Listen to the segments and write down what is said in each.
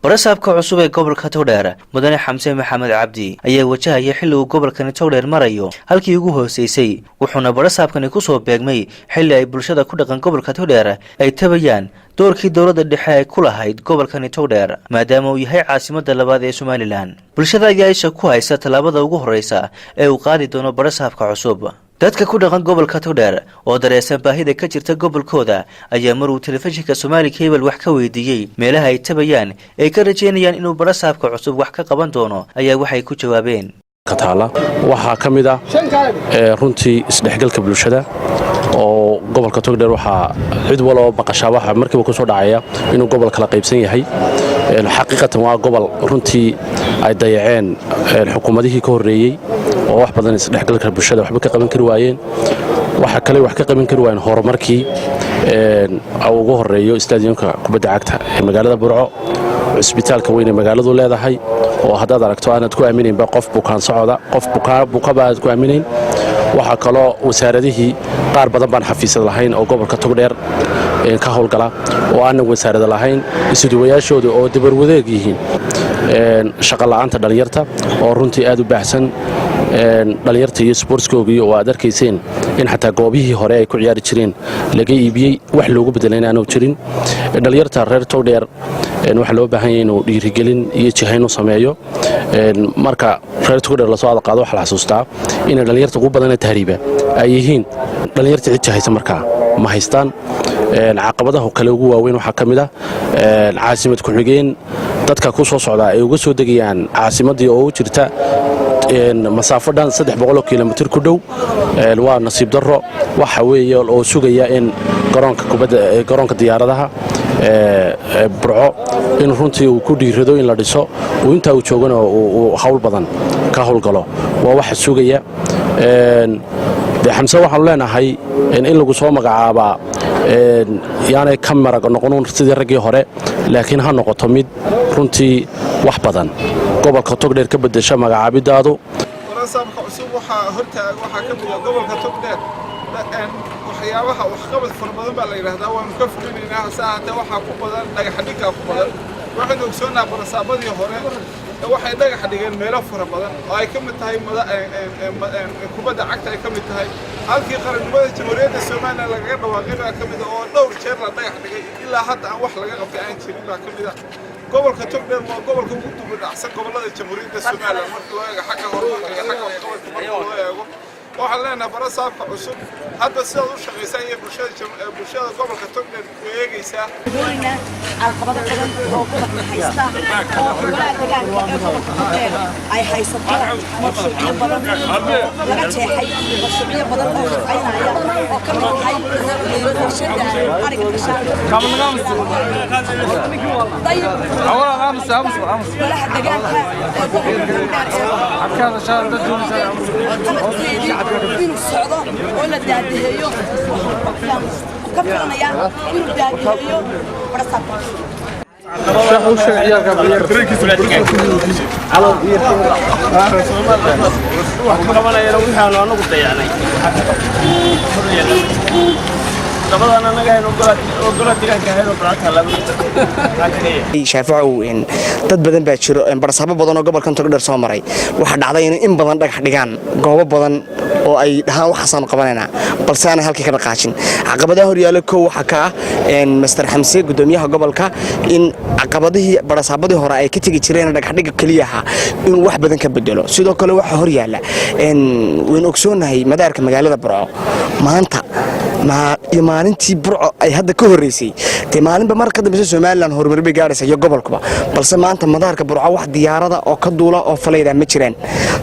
Barasaabka cusub ee gobolka Togdheer, Mudane Xamse Maxamed Cabdi, ayaa wajahaya xilli uu gobolkani Togdheer marayo halkii ugu hooseysay, wuxuuna barasaabkani kusoo beegmay xilli ay bulshada ku dhaqan gobolka Togdheer ay tabayaan doorkii dowladda dhexe ay ku lahayd gobolkani Togdheer, maadaama uu yahay caasimadda labaad ee Somaliland. Bulshada ayaa isha ku haysa tallaabada ugu horreysa ee uu qaadi doono barasaabka cusub. Dadka ku dhaqan gobolka Togdheer oo dareesan baahida ka jirta gobolkooda ayaa mar uu telefishinka Somaali Cable wax ka weydiiyey meelaha ay tabayaan ay ka rajeynayaan inuu barasaabka cusub wax ka qaban doono ayaa waxay ku jawaabeen: Taala waxaa ka mid ah runtii isdhexgalka bulshada oo gobolka Togdheer. Waxaa cid waloo maqashaa waxaa markiiba ku soo dhacaya inuu gobol kala qaybsan yahay. Xaqiiqatan waa gobol runtii ay dayaceen xukuumadihii ka horreeyey oo wax badan isdhexgalka bulshada waxba ka qaban kari waayeen. Waxa kale wax ka qaban kari waayeen horumarkii ugu horreeyo stadiumka kubadda cagta ee magaalada Burco, cusbitaalka weyn ee magaaladu leedahay, oo haddaad aragto aanaad ku aaminaynba qof bukaan socoda, qof bukaba aad ku aaminayn. Waxaa kaloo wasaaradihii qaar badan baan xafiisad lahayn oo gobolka Togdheer ka howlgala oo aanan wasaarada lahayn, isuduwayaashooda oo dabarwadeeg yihiin. Shaqola'aanta dhallinyarta oo runtii aad u baahsan, dhallinyarta iyo sportskoogii oo aad arkayseen in xataa goobihii hore ay ku ciyaari jireen laga iibiyey, wax loogu bedelay inaanu jirin. Dhallinyarta reer Togdheer waxaa loo baahan yahay inuu dhiirigelin iyo jihayn u sameeyo. Marka reer Togdheer lasoo adaqaado, waxaa la xasuustaa inay dhallinyarta ugu badana tahriiba ay yihiin dhallinyarta. Cid jihaysa markaa ma haystaan. Caqabadaha kale ugu waaweyn waxaa ka mid ah caasimad ku-xigeen dadka ku soo socdaa ay uga soo degayaan caasimaddii oo u jirta masaafo dhan 300 kilomitir ku dhow. Waa nasiib darro. Waxa weeye oo sugaya in garoonka kubadda, garoonka diyaaradaha Burco, in runtii uu ku dhiirado in la dhiso, uu intaa uu joogana uu hawl badan ka howlgalo, waa waxa sugaya. Dee Xamse, waxaanu leenahay in lagu soo magacaabaa yaanay ka marag noqon sidii raggii hore, laakiin ha noqoto mid runtii wax badan gobolka Togdheer ka beddesha magacaabidaadu. Barasaabka cusub waxaa hortaag waxaa ka mid ah gobolka Togdheer waxyaabaha waxqabad fara badan baa la yidhahdaa waanu ka fulinaynaa, hase ahaatee waxaa ku badan dhagaxdhiggaa ku badan. Waxaynu ogsoonnaa barasaabadii hore waxay dhagax dhigeen meelo fara badan oo ay ka mid tahay kubadda cagta, ay ka mid tahay halkii qarannimada Jamhuuriyadda Somaliland lagaga dhawaaqay baa ka mid ah, oo dhowr jeer la dhagax dhigay, ilaa hadda aan wax laga qabtay aan jirin baa ka mid ah. Gobolka Togdheer waa gobolka ugu dubadhacsan gobollada Jamhuuriyadda Somaliland marka loo eego xagga horumarka iyo xagga waxqabadka. Marka loo eego, waxaan leenahay barasaabka cusub, hadda sidaad u shaqaysaa iyo bulshada gobolka Togdheer ku eegaysaa. Doonayna caqabado badan oo gobolka haysta, oo golaha deegaanka ee gobolka Togdheer ay haysato mashruucyo badan oo laga jeexay, mashruucyo badan oo shaqaynaya, oo ka mid tahay warshada ariga dhasha. Dayib, golaha deegaanka ee gobolka Togdheer qabadkeedii inuu socdo oo la daadaheeyo, waxaan ka filanayaa inuu daadaheeyo barasaabka. Qabanayana wixii anagu dayacnay dabadan anaga hayno gola deegaanka hayno. Shaaficow, dad badan baa jiro, barasaabo badan oo gobolkan Togdheer soo maray. Waxaa dhacday inay in badan dhagax dhigaan goobo badan oo ay dhahaan waxaasaanu qabanaynaa, balse aanay halkii ka dhaqaajin. Caqabadaha horyaala kow waxaa ka ah Mister Xamse, gudoomiyaha gobolka, in caqabadihii barasaabadii hore ay ka tegi jireen dhagaxdhiga keliya ahaa inuu wax badan ka bedelo. Sidoo kale waxaa horyaala, waynu ogsoonahay, madaarka magaalada Burco maanta iyo maalintii Burco ay hadda ka horreysay, dee maalinba mar ka dambeysa Somaliland horumar bay gaadhaysa iyo gobolkuba, balse maanta madaarka Burco wax diyaarada oo ka duula oo falayda ma jiraan.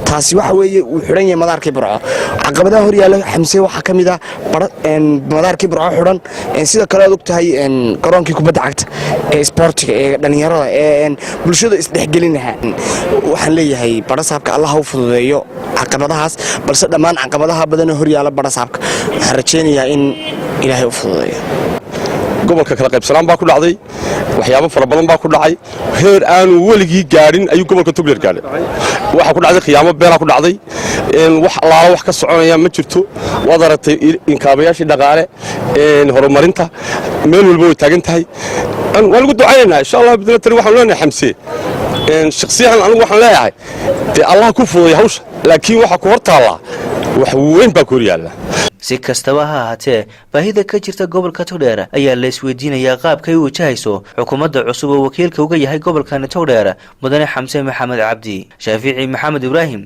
Taasi waxa weeye wuu xidhan yahay madaarkii Burco. Caqabadaha horyaala Xamse waxaa ka mid ah madaarkii Burco xidhan. Sidoo kale aad og tahay garoonkii kubadda cagta ee isboortiga ee dhallinyarada ee bulshada isdhexgelin lahaa. Waxaan leeyahay barasaabka Allah ha u fududeeyo caqabadahaas, balse dhammaan caqabadaha badan ee horyaala barasaabka waxaan rajaynayaa in Ilaahay u fududeeyo. Gobolka kala qaybsanaan baa ku dhacday, waxyaabo fara badan baa ku dhacay. Heer aanu weligii gaadhin ayuu gobolka Togdheer gaadhay. Waxaa ku dhacday khiyaamo beenaa ku dhacday. Wax allaala wax ka soconaya ma jirto. Waad aragtay inkaabayaashii dhaqaale, horumarinta meel walba way taagan tahay. Waan ugu ducaynaynaa, insha Allah. Bidna tani waxaan leenahay Xamse shakhsiyan, anigu waxaan leeyahay dee Allah ku fududay hawsha, laakiin waxa ku hor taallaa wax weyn baa ku hor yaalla. Si kastaba ha ahaatee, baahida ka jirta gobolka Togdheer ayaa la isweydiinayaa qaabkay u wajahayso xukuumadda cusub oo wakiilka uga yahay gobolkani Togdheer, mudane Xamse Maxamed Cabdi. Shaafici Maxamed Ibraahim.